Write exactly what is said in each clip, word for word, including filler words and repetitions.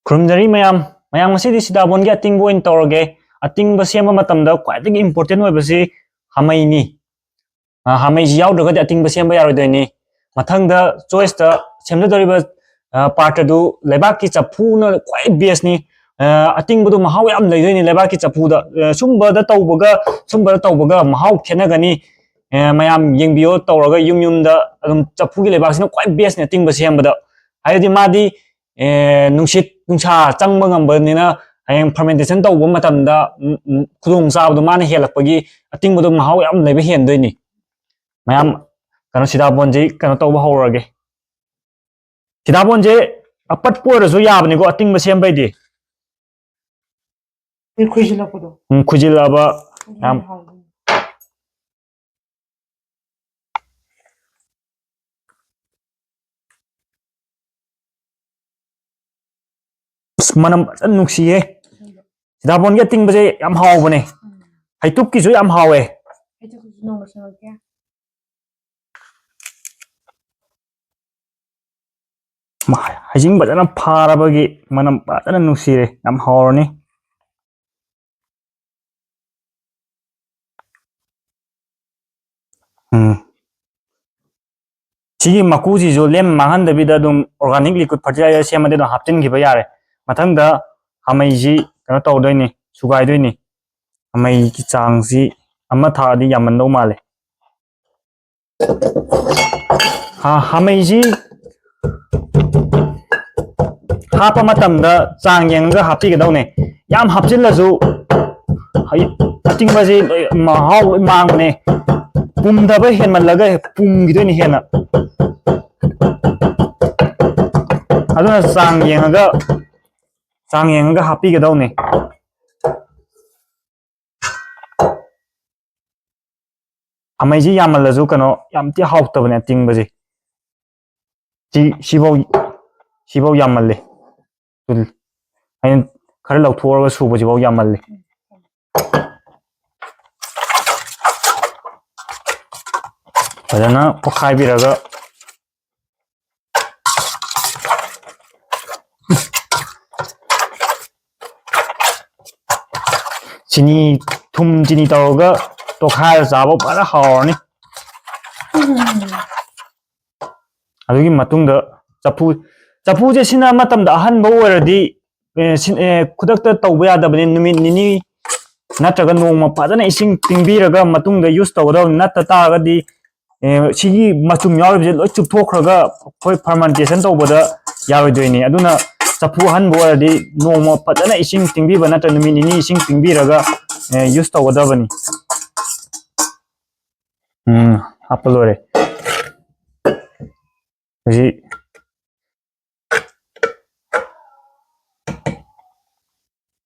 ꯈꯨꯔꯨꯝꯖꯔꯤ ꯃꯌꯥꯝ꯫ ꯃꯌꯥꯝ, ꯉꯁꯤꯗꯤ ꯁꯤꯇꯥꯕꯣꯟꯒꯤ ꯑꯇꯤꯡꯕ ꯑꯣꯏꯅ ꯇꯧꯔꯒꯦ꯫ ꯑꯇꯤꯡꯕ ꯁꯦꯝꯕ ꯃꯇꯝꯗ ꯈ꯭ꯋꯥꯏꯗꯒꯤ important ꯑꯣꯏꯕꯁꯤ ꯈꯥꯃꯩꯅꯤ꯫ ꯑ, ꯈꯥꯃꯩꯁꯤ ꯌꯥꯎꯗ꯭ꯔꯒꯗꯤ ꯑꯇꯤꯡꯕ ꯁꯦꯝꯕ ꯌꯥꯔꯣꯏꯗꯣꯏꯅꯤ꯫ ꯃꯊꯪꯗ choiceꯇ ꯁꯦꯝꯖꯗꯧꯔꯤꯕ, ꯑ, part ꯑꯗꯨ ꯂꯩꯕꯥꯛꯀꯤ ꯆꯐꯨꯅ ꯈ꯭ꯋꯥꯏ bestꯅꯤ꯫ ꯑ, ꯑꯇꯤꯡꯕꯗꯣ ꯃꯍꯥꯎ ꯌꯥꯝ ꯂꯩꯗꯣꯏꯅꯤ ꯂꯩꯕꯥꯛꯀꯤ ꯆꯐꯨꯗ꯫ ꯑ, ꯁꯨꯝꯕꯗ ꯇꯧꯕꯒ, ꯁꯨꯝꯕꯗ ꯇꯧꯕꯒ ꯃꯍꯥꯎ ꯈꯦꯠꯅꯒꯅꯤ꯫ ꯑ, ꯃꯌꯥꯝ ꯌꯦꯡꯕꯤꯌꯣ ꯇꯧꯔꯒ ꯌꯨꯝ ꯌꯨꯝꯗ ꯑꯗꯨꯝ ꯆꯐꯨꯒꯤ ꯂꯩꯕꯥꯛꯁꯤꯅ ꯈ꯭ꯋꯥꯏ bestꯅꯤ ꯑꯇꯤꯡꯕ ꯁꯦꯝꯕꯗ꯫ ꯍꯥꯏꯕꯗꯤ ꯃꯥꯗꯤ ꯑꯦ, ꯅꯨꯡꯁꯤꯠ ꯅꯨꯡꯁꯥ ꯆꯪꯕ ꯉꯝꯕꯅꯤꯅ ꯍꯌꯦꯡ fermentation ꯇꯧꯕ ꯃꯇꯝꯗ, ꯎꯝ, ꯎꯝ, ꯈꯨꯗꯣꯡꯆꯥꯕꯗꯣ ꯃꯥꯅ ꯍꯦꯜꯂꯛꯄꯒꯤ ꯑꯇꯤꯡꯕꯗꯣ ꯃꯍꯥꯎ ꯌꯥꯝ ꯂꯩꯕ ꯍꯦꯟꯗꯣꯏꯅꯤ꯫ ꯃꯌꯥꯝ, ꯀꯩꯅꯣ, ꯁꯤꯗꯥꯕꯣꯟꯁꯤ ꯀꯩꯅꯣ ꯇꯧꯕ ꯍꯧꯔꯒꯦ꯫ ꯁꯤꯗꯥꯕꯣꯟꯁꯦ ꯑꯄꯠꯄ ꯑꯣꯏꯔꯁꯨ ꯌꯥꯕꯅꯤꯀꯣ ꯑꯇꯤꯡꯕ ꯁꯦꯝꯕꯩꯗꯤ꯫ ꯈꯨꯏꯖꯤꯜꯂꯛꯄꯗꯣ꯫ ꯎꯝ, ꯈꯨꯏꯖꯤꯜꯂꯛꯑꯕ ꯌꯥꯝ ꯍꯥꯎꯕꯅꯤ꯫ ꯑꯁ, ꯃꯅꯝ ꯐꯖꯅ ꯅꯨꯡꯁꯤꯌꯦ꯫ ꯁꯤꯗꯥꯕꯣꯟꯒꯤ ꯑꯇꯤꯡꯕꯁꯦ ꯌꯥꯝ ꯍꯥꯎꯕꯅꯦ꯫ ꯎꯝ꯫ ꯍꯩꯇꯨꯞꯀꯤꯁꯨ ꯌꯥꯝ ꯍꯥꯎꯋꯦ꯫ ꯍꯩꯇꯨꯞꯀꯤꯁꯨ ꯅꯣꯡꯃ ꯁꯦꯝꯃꯛꯀꯦ꯫ ꯃꯥ-, ꯍꯩꯖꯤꯡ ꯐꯖꯅ ꯐꯥꯔꯕꯒꯤ ꯃꯅꯝ ꯐꯖꯅ ꯅꯨꯡꯁꯤꯔꯦ꯫ ꯌꯥꯝ ꯍꯥꯎꯔꯅꯤ꯫ ꯎꯝ꯫ ꯁꯤꯒꯤ ꯃꯀꯨꯁꯤꯁꯨ ꯂꯦꯝ ꯃꯥꯡꯍꯟꯗꯕꯤꯗ ꯑꯗꯨꯝ organic liquid fertilizer ꯁꯦꯝꯃꯗꯤ ꯑꯗꯨꯝ ꯍꯥꯞꯆꯤꯟꯈꯤꯕ ꯌꯥꯔꯦ꯫ ꯃꯊꯪꯗ ꯈꯥꯃꯩꯁꯤ ꯀꯩꯅꯣ ꯇꯧꯗꯣꯏꯅꯤ, ꯁꯨꯒꯥꯏꯗꯣꯏꯅꯤ꯫ ꯈꯥꯃꯩꯒꯤ ꯆꯥꯡꯁꯤ ꯑꯃ ꯊꯥꯛꯑꯗꯤ ꯌꯥꯝꯃꯟꯗꯧ ꯃꯥꯜꯂꯦ꯫ ꯍꯥ-, ꯈꯥꯃꯩꯁꯤ ꯍꯥꯞꯄ ꯃꯇꯝꯗ ꯆꯥꯡ ꯌꯦꯡꯉꯒ ꯍꯥꯞꯄꯤꯒꯗꯧꯅꯦ꯫ ꯌꯥꯝ ꯍꯥꯞꯆꯤꯜꯂꯁꯨ ꯍꯩ-, ꯑꯇꯤꯡꯕꯁꯤ ꯂꯣꯏ ꯃꯍꯥꯎ ꯂꯣꯏ ꯃꯥꯡꯕꯅꯦ꯫ ꯄꯨꯝꯗꯕ ꯍꯦꯟꯃꯜꯂꯒ ꯄꯨꯝꯈꯤꯗꯣꯏꯅꯤ ꯍꯦꯟꯅ꯫ ꯑꯗꯨꯅ ꯆꯥꯡ ꯌꯦꯡꯉꯒ, ꯆꯥꯡ ꯌꯦꯡꯉꯒ ꯍꯥꯞꯄꯤꯒꯗꯧꯅꯦ꯫ ꯈꯥꯃꯩꯁꯤ ꯌꯥꯝꯃꯜꯂꯁꯨ ꯀꯩꯅꯣ ꯌꯥꯝ ꯊꯤ ꯍꯥꯎꯇꯕꯅꯦ ꯑꯇꯤꯡꯕꯁꯦ꯫ ꯁꯤ, ꯁꯤꯐꯧ, ꯁꯤꯐꯧ ꯌꯥꯝꯃꯜꯂꯦ꯫ ꯑꯗꯨ ꯑꯩꯅ ꯈꯔ ꯂꯧꯊꯣꯛꯑꯒ ꯁꯨꯕꯁꯤꯐꯧ ꯌꯥꯝꯃꯜꯂꯦ꯫ ꯐꯖꯅ ꯄꯣꯈꯥꯏꯕꯤꯔꯒ, ꯆꯤꯅꯤ, ꯊꯨꯝ ꯆꯤꯅꯤ ꯇꯧꯔꯒ ꯇꯣꯈꯥꯏꯔ ꯆꯥꯕ ꯐꯖꯅ ꯍꯥꯎꯔꯅꯤ꯫ ꯑꯗꯨꯒꯤ ꯃꯇꯨꯡꯗ ꯆꯐꯨ, ꯆꯐꯨꯁꯦ ꯁꯤꯖꯤꯟꯅꯕ ꯃꯇꯝꯗ ꯑꯍꯟꯕ ꯑꯣꯏꯔꯗꯤ, ꯑꯦ, ꯁꯤ-, ꯑꯦ, ꯈꯨꯗꯛꯇ ꯇꯧꯕ ꯌꯥꯗꯕꯅꯤ꯫ ꯅꯨꯃꯤꯠ ꯅꯤꯅꯤ ꯅꯠꯇ꯭ꯔꯒ ꯅꯣꯡꯃ ꯐꯖꯅ ꯏꯁꯤꯡ ꯇꯤꯡꯕꯤꯔꯒ ꯃꯇꯨꯡꯗ use ꯇꯧꯒꯗꯕꯅꯤ꯫ ꯅꯠꯇ ꯇꯥꯔꯒꯗꯤ, ꯑꯦ, ꯁꯤꯒꯤ ꯃꯆꯨꯝ ꯌꯥꯎꯔꯤꯕꯁꯦ ꯂꯣꯏ ꯆꯨꯞꯊꯣꯛꯈ꯭ꯔꯒ ꯑꯩꯈꯣꯏ fermentation ꯇꯧꯕꯗ ꯌꯥꯔꯣꯏꯗꯣꯏꯅꯤ꯫ ꯑꯗꯨꯅ ꯆꯐꯨ ꯑꯍꯟꯕ ꯑꯣꯏꯔꯗꯤ ꯅꯣꯡꯃ ꯐꯖꯅ ꯏꯁꯤꯡ ꯇꯤꯡꯕꯤꯕ ꯅꯠꯇ꯭ꯔ ꯅꯨꯃꯤꯠ ꯅꯤꯅꯤ ꯏꯁꯤꯡ ꯇꯤꯡꯕꯤꯔꯒ, ꯑꯦ, use ꯇꯧꯒꯗꯕꯅꯤ꯫ ꯎꯝ, ꯍꯥꯞꯄ ꯂꯣꯏꯔꯦ꯫ ꯍꯧꯖꯤꯛ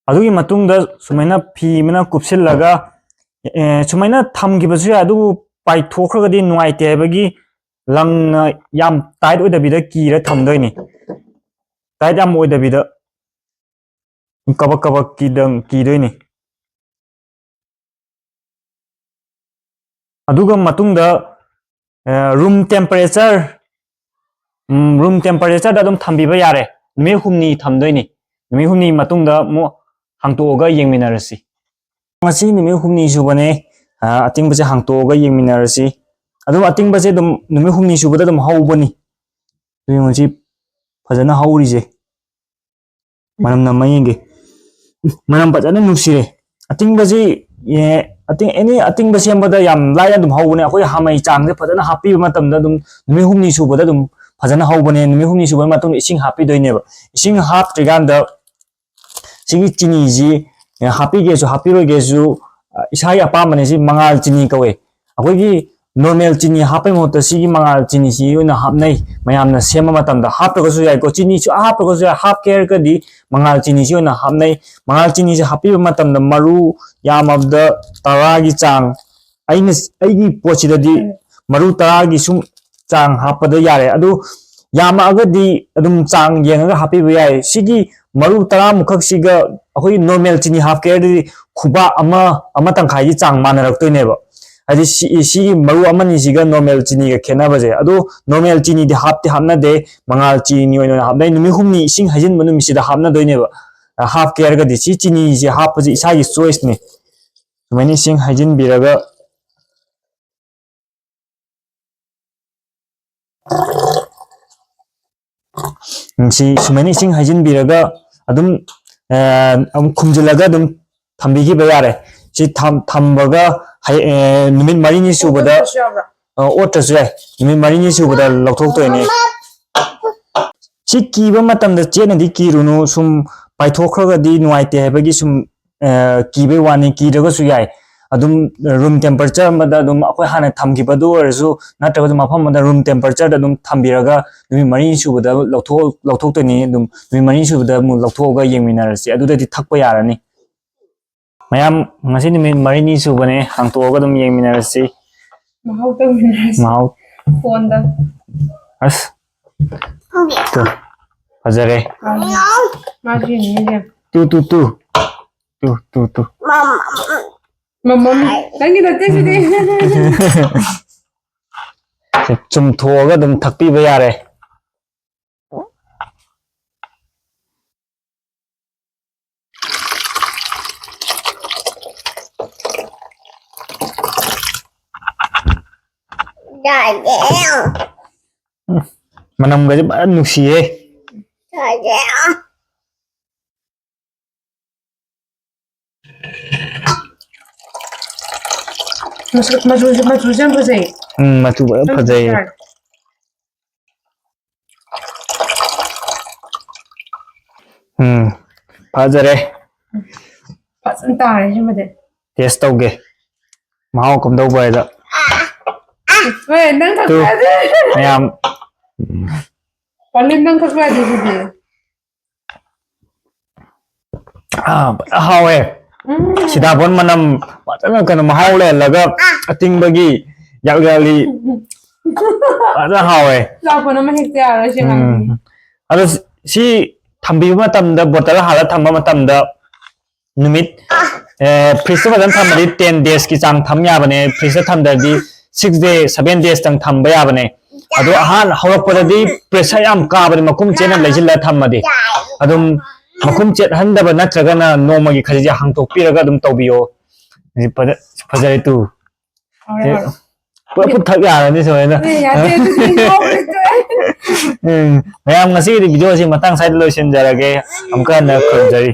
ꯑꯗꯨꯒꯤ ꯃꯇꯨꯡꯗ ꯁꯨꯃꯥꯏꯅ ꯐꯤ ꯑꯃꯅ ꯀꯨꯞꯁꯤꯜꯂꯒ, ꯑꯦ, ꯁꯨꯃꯥꯏꯅ ꯊꯝꯈꯤꯕꯁꯨ ꯌꯥꯏ, ꯑꯗꯨꯕꯨ ꯄꯥꯏꯊꯣꯛꯈ꯭ꯔꯒꯗꯤ ꯅꯨꯡꯉꯥꯏꯇꯦ ꯍꯥꯏꯕꯒꯤ ꯂꯪꯅ ꯌꯥꯝ tight ꯑꯣꯏꯗꯕꯤꯗ ꯀꯤꯔ ꯊꯝꯗꯣꯏꯅꯤ꯫ Tight ꯌꯥꯝ ꯑꯣꯏꯗꯕꯤꯗ ꯀꯕꯛ ꯀꯕꯛ ꯀꯤꯗꯪ ꯀꯤꯗꯣꯏꯅꯤ꯫ ꯑꯗꯨꯒ ꯃꯇꯨꯡꯗ, ꯑ, room temperature, ꯎꯝ, room temperatureꯗ ꯑꯗꯨꯝ ꯊꯝꯕꯤꯕ ꯌꯥꯔꯦ꯫ ꯅꯨꯃꯤꯠ ꯍꯨꯝꯅꯤ ꯊꯝꯗꯣꯏꯅꯤ꯫ ꯅꯨꯃꯤꯠ ꯍꯨꯝꯅꯤ ꯃꯇꯨꯡꯗ ꯑꯃꯨꯛ ꯍꯥꯡꯇꯣꯛꯑꯒ ꯌꯦꯡꯃꯤꯟꯅꯔꯁꯤ꯫ ꯉꯁꯤ ꯅꯨꯃꯤꯠ ꯍꯨꯝꯅꯤ ꯁꯨꯕꯅꯦ꯫ ꯑ, ꯑꯇꯤꯡꯕꯁꯦ ꯍꯥꯡꯇꯣꯛꯑꯒ ꯌꯦꯡꯃꯤꯟꯅꯔꯁꯤ꯫ ꯑꯗꯨꯝ ꯑꯇꯤꯡꯕꯁꯦ ꯑꯗꯨꯝ ꯅꯨꯃꯤꯠ ꯍꯨꯝꯅꯤ ꯁꯨꯕꯗ ꯑꯗꯨꯝ ꯍꯧꯕꯅꯤ꯫ ꯑꯗꯨ ꯌꯦꯡꯉꯨ, ꯁꯤ ꯐꯖꯅ ꯍꯧꯔꯤꯁꯦ꯫ ꯃꯅꯝ ꯅꯝꯃ ꯌꯦꯡꯒꯦ꯫ ꯃꯅꯝ ꯐꯖꯅ ꯅꯨꯡꯁꯤꯔꯦ꯫ ꯑꯇꯤꯡꯕꯁꯤ, ꯑꯦ, ꯑꯇꯤꯡ-, any ꯑꯇꯤꯡꯕ ꯁꯦꯝꯕꯗ ꯌꯥꯝ ꯂꯥꯏꯅ ꯑꯗꯨꯝ ꯍꯧꯕꯅꯦ꯫ ꯑꯩꯈꯣꯏ ꯍꯥꯃꯩ ꯆꯥꯡꯁꯦ ꯐꯖꯅ ꯍꯥꯞꯄꯤꯕ ꯃꯇꯝꯗ ꯑꯗꯨꯝ ꯅꯨꯃꯤꯠ ꯍꯨꯝꯅꯤ ꯁꯨꯕꯗ ꯑꯗꯨꯝ ꯐꯖꯅ ꯍꯧꯕꯅꯦ꯫ ꯅꯨꯃꯤꯠ ꯍꯨꯝꯅꯤ ꯁꯨꯕꯒꯤ ꯃꯇꯨꯡꯗ ꯏꯁꯤꯡ ꯍꯥꯞꯄꯤꯗꯣꯏꯅꯦꯕ꯫ ꯏꯁꯤꯡ ꯍꯥꯞꯇ꯭ꯔꯤꯀꯥꯟꯗ ꯁꯤꯒꯤ ꯆꯤꯅꯤꯁꯤ, ꯑꯦ, ꯍꯥꯞꯄꯤꯒꯦꯁꯨ ꯍꯥꯞꯄꯤꯔꯣꯏꯒꯦꯁꯨ, ꯑ, ꯏꯁꯥꯒꯤ ꯑꯄꯥꯝꯕꯅꯤ꯫ ꯁꯤ ꯃꯉꯥꯜ ꯆꯤꯅꯤ ꯀꯧꯋꯦ꯫ ꯑꯩꯈꯣꯏꯒꯤ normal ꯆꯤꯅꯤ ꯍꯥꯞꯄꯩ ꯃꯍꯨꯠꯇ ꯁꯤꯒꯤ ꯃꯉꯥꯜ ꯆꯤꯅꯤꯁꯤ ꯑꯣꯏꯅ ꯍꯥꯞꯅꯩ꯫ ꯃꯌꯥꯝꯅ ꯁꯦꯝꯕ ꯃꯇꯝꯗ ꯍꯥꯞꯇ꯭ꯔꯒꯁꯨ ꯌꯥꯏꯀꯣ, ꯆꯤꯅꯤ ꯁꯨꯡꯍꯥꯞ ꯍꯥꯞꯇ꯭ꯔꯒꯁꯨ ꯌꯥꯏ꯫ ꯍꯥꯞꯀꯦ ꯍꯥꯏꯔꯒꯗꯤ ꯃꯉꯥꯜ ꯆꯤꯅꯤꯁꯤ ꯑꯣꯏꯅ ꯍꯥꯞꯅꯩ꯫ ꯃꯉꯥꯜ ꯆꯤꯅꯤꯁꯤ ꯍꯥꯞꯄꯤꯕ ꯃꯇꯝꯗ ꯃꯔꯨ ꯌꯥꯝꯃꯕꯗ ꯇꯔꯥꯒꯤ ꯆꯥꯡ, ꯑꯩꯅ, ꯑꯩꯒꯤ ꯄꯣꯠꯁꯤꯗꯗꯤ ꯃꯔꯨ ꯇꯔꯥꯒꯤ ꯁꯨꯝ ꯆꯥꯡ ꯍꯥꯞꯄꯗ ꯌꯥꯔꯦ꯫ ꯑꯗꯨ ꯌꯥꯝꯃꯛꯑꯒꯗꯤ ꯑꯗꯨꯝ ꯆꯥꯡ ꯌꯦꯡꯉꯒ ꯍꯥꯞꯄꯤꯕ ꯌꯥꯏ꯫ ꯁꯤꯒꯤ ꯃꯔꯨ ꯇꯔꯥꯃꯨꯛꯈꯛꯁꯤꯒ ꯑꯩꯈꯣꯏꯒꯤ normal ꯆꯤꯅꯤ ꯍꯥꯞꯀꯦ ꯍꯥꯏꯔꯗꯤ ꯈꯨꯕꯥꯛ ꯑꯃ, ꯑꯃ ꯇꯪꯈꯥꯏꯒꯤ ꯆꯥꯡ ꯃꯥꯟꯅꯔꯛꯇꯣꯏꯅꯦꯕ꯫ ꯍꯥꯏꯗꯤ ꯁꯤ, ꯁꯤꯒꯤ ꯃꯔꯨ ꯑꯃꯅꯤꯁꯤꯒ normal ꯆꯤꯅꯤꯒ ꯈꯦꯠꯅꯕꯁꯦ꯫ ꯑꯗꯣ normal ꯆꯤꯅꯤꯗꯤ ꯍꯥꯞꯇꯤ ꯍꯥꯞꯅꯗꯦ, ꯃꯉꯥꯜ ꯆꯤꯅꯤ ꯑꯣꯏꯅ ꯍꯥꯞꯅꯩ꯫ ꯅꯨꯃꯤꯠ ꯍꯨꯝꯅꯤ ꯏꯁꯤꯡ ꯍꯩꯖꯤꯟꯕ ꯅꯨꯃꯤꯠꯁꯤꯗ ꯍꯥꯞꯅꯗꯣꯏꯅꯦꯕ꯫ ꯍꯥꯞꯀꯦ ꯍꯥꯏꯔꯒꯗꯤ ꯁꯤ ꯆꯤꯅꯤꯁꯦ ꯍꯥꯞꯄꯁꯦ ꯏꯁꯥꯒꯤ choice ꯅꯤ꯫ ꯁꯨꯃꯥꯏꯅ ꯏꯁꯤꯡ ꯍꯩꯖꯤꯟꯕꯤꯔꯒ, ꯎꯝ, ꯁꯤ ꯁꯨꯃꯥꯏꯅ ꯏꯁꯤꯡ ꯍꯩꯖꯤꯟꯕꯤꯔꯒ ꯑꯗꯨꯝ, ꯑ, ꯑꯃꯨꯛ ꯈꯨꯝꯖꯤꯜꯂꯒ ꯑꯗꯨꯝ ꯊꯝꯕꯤꯈꯤꯕ ꯌꯥꯔꯦ꯫ ꯁꯤ ꯊꯝ-, ꯊꯝꯕꯒ ꯍꯌꯦ-, ꯑ, ꯅꯨꯃꯤꯠ ꯃꯔꯤꯅꯤ ꯁꯨꯕꯗ, ꯑꯣꯠꯇ꯭ꯔꯁꯨ ꯌꯥꯕ꯭ꯔꯥ? ꯑ, ꯑꯣꯠꯇ꯭ꯔꯁꯨ ꯌꯥꯏ꯫ ꯅꯨꯃꯤꯠ ꯃꯔꯤꯅꯤ ꯁꯨꯕꯗ ꯂꯧꯊꯣꯛꯇꯣꯏꯅꯦ꯫ ꯁꯤ ꯀꯤꯕ ꯃꯇꯝꯗ ꯆꯦꯠꯅꯗꯤ ꯀꯤꯔꯨꯅꯨ, ꯁꯨꯝ ꯄꯥꯏꯊꯣꯛꯈ꯭ꯔꯒꯗꯤ ꯅꯨꯡꯉꯥꯏꯇꯦ ꯍꯥꯏꯕꯒꯤ ꯁꯨꯝ, ꯑ, ꯀꯤꯕꯩ ꯋꯥꯅꯤ꯫ ꯀꯤꯗ꯭ꯔꯒꯁꯨ ꯌꯥꯏ꯫ ꯑꯗꯨꯝ room temperature ꯑꯃꯗ ꯑꯗꯨꯝ ꯑꯩꯈꯣꯏ ꯍꯥꯟꯅ ꯊꯝꯈꯤꯕꯗꯨ ꯑꯣꯏꯔꯁꯨ, ꯅꯠꯇ꯭ꯔꯒꯁꯨ ꯃꯐꯝ ꯑꯃꯗ room temperature ꯗ ꯑꯗꯨꯝ ꯊꯝꯕꯤꯔꯒ ꯅꯨꯃꯤꯠ ꯃꯔꯤꯅꯤ ꯁꯨꯕꯗ ꯂꯧꯊꯣꯛ-, ꯂꯧꯊꯣꯛꯇꯣꯏꯅꯤ꯫ ꯑꯗꯨꯝ ꯅꯨꯃꯤꯠ ꯃꯔꯤꯅꯤ ꯁꯨꯕꯗ ꯑꯃꯨꯛ ꯂꯧꯊꯣꯛꯑꯒ ꯌꯦꯡꯃꯤꯟꯅꯔꯁꯤ꯫ ꯑꯗꯨꯗꯗꯤ ꯊꯛꯄ ꯌꯥꯔꯅꯤ꯫ ꯃꯌꯥꯝ, ꯉꯁꯤ ꯅꯨꯃꯤꯠ ꯃꯔꯤꯅꯤ ꯁꯨꯕꯅꯦ, ꯍꯥꯡꯇꯣꯛꯑꯒ ꯑꯗꯨꯝ ꯌꯦꯡꯃꯤꯟꯅꯔꯁꯤ꯫ ꯃꯍꯥꯎ ꯇꯧꯃꯤꯟꯅꯔꯁꯤ꯫ ꯃꯍꯥꯎ꯫ Phone ꯗ꯫ ꯑꯁ꯫ ꯇꯨ, ꯐꯖꯔꯦ꯫ ꯃꯥꯁꯨ ꯌꯦꯡꯅꯤꯡꯉꯤꯁꯦ꯫ ꯇꯨ, ꯇꯨ, ꯇꯨ꯫ ꯇꯨ, ꯇꯨ, ꯇꯨ꯫ ꯃꯃꯝ, ꯅꯪꯒꯤ ꯅꯠꯇꯦ ꯁꯤꯗꯤ꯫ ꯆꯨꯝꯊꯣꯛꯑꯒ ꯑꯗꯨꯝ ꯊꯛꯄꯤꯕ ꯌꯥꯔꯦ꯫ ꯎꯝ, ꯃꯅꯝꯒꯁꯦ ꯐꯖꯅ ꯅꯨꯡꯁꯤꯌꯦ꯫ ꯃꯆꯨ-, ꯃꯆꯨꯁꯦ, ꯃꯆꯨꯁꯦ ꯌꯥꯝ ꯐꯖꯩ꯫ ꯎꯝ, ꯃꯆꯨ ꯐꯖꯅ ꯌꯥꯝ ꯐꯖꯩꯌꯦ꯫ ꯐꯖꯩ꯫ ꯎꯝ, ꯐꯖꯔꯦ꯫ ꯐꯖꯅ ꯇꯥꯔꯦ ꯁꯤꯃꯗꯤ꯫ Taste ꯇꯧꯒꯦ꯫ ꯃꯍꯥꯎ ꯀꯝꯗꯧꯕ ꯍꯥꯏꯗ꯫ ꯍꯣꯏ, ꯅꯪ ꯇꯨ, ꯊꯛꯄ ꯌꯥꯗꯦ꯫ ꯃꯌꯥꯝ꯫ ꯄꯥꯂꯤꯟ, ꯅꯪ ꯊꯛꯄ ꯌꯥꯗꯦ ꯁꯤꯗꯤ꯫ ꯑꯥ, ꯐꯖꯅ ꯍꯥꯎꯋꯦ꯫ ꯎꯝ꯫ ꯁꯤꯇꯥꯕꯣꯟ ꯃꯅꯝ ꯐꯖꯅ ꯀꯩꯅꯣ ꯃꯍꯥꯎ ꯂꯩꯍꯜꯂꯒ ꯑꯇꯤꯡꯕꯒꯤ ꯌꯥꯛꯂꯤ ꯌꯥꯛꯂꯤ ꯐꯖꯅ ꯍꯥꯎꯋꯦ꯫ ꯆꯥꯎꯕꯅ ꯑꯃ ꯍꯦꯛꯇ ꯌꯥꯔꯣꯏ ꯁꯤ ꯑꯉꯥꯡꯁꯤꯗꯤ꯫ ꯎꯝ꯫ ꯑꯗꯣ ꯁꯤ ꯊꯝꯕꯤꯕ ꯃꯇꯝꯗ, bottle ꯍꯥꯜꯂ ꯊꯝꯕ ꯃꯇꯝꯗ ꯅꯨꯃꯤꯠ, ꯑꯦ, fridge ꯇ ꯐꯖꯅ ꯊꯝꯃꯗꯤ ten days ꯀꯤ ꯆꯥꯡ ꯊꯝ ꯌꯥꯕꯅꯦ꯫ Fridge ꯇ ꯊꯝꯗ꯭ꯔꯗꯤ six day, seven days ꯇꯪ ꯊꯝꯕ ꯌꯥꯕꯅꯦ꯫ ꯑꯗꯣ ꯑꯍꯥꯟ ꯍꯧꯔꯛꯄꯗꯗꯤ pressure ꯌꯥꯝ ꯀꯥꯕꯅꯦ, ꯃꯈꯨꯝ ꯆꯦꯠꯅ ꯂꯩꯁꯤꯜꯂ ꯊꯝꯃꯗꯤ꯫ ꯑꯗꯨꯝ ꯃꯈꯨꯝ ꯆꯦꯠꯍꯟꯗꯕ ꯅꯠꯇ꯭ꯔꯒꯅ ꯅꯣꯡꯃꯒꯤ ꯈꯖꯤꯛꯁꯦ ꯍꯥꯡꯇꯣꯛꯄꯤꯔꯒ ꯑꯗꯝ ꯇꯧꯕꯤꯌꯣ꯫ ꯍꯧꯖꯤꯛ ꯐꯖ-, ꯐꯖꯔꯦ ꯇꯨ꯫ ꯍꯣꯏ, ꯍꯣꯏ꯫ ꯄꯨꯔꯥ ꯄꯨꯠ ꯊꯛ ꯌꯥꯔꯅꯤ ꯁꯨꯃꯥꯏꯅ꯫ ꯑꯦ, ꯌꯥꯗꯦ, ꯑꯗꯨꯗꯤ ꯉꯥꯎꯔꯦ, ꯇꯣꯛꯑꯦ꯫ ꯎꯝ, ꯃꯌꯥꯝ ꯉꯁꯤꯒꯤꯗꯤ video ꯑꯁꯤ ꯃꯇꯥꯡ ꯁ꯭ꯋꯥꯏꯗ ꯂꯣꯏꯁꯤꯟꯖꯔꯒꯦ꯫ ꯑꯃꯨꯛꯀ ꯍꯟꯅ ꯈꯨꯔꯨꯝꯖꯔꯤ꯫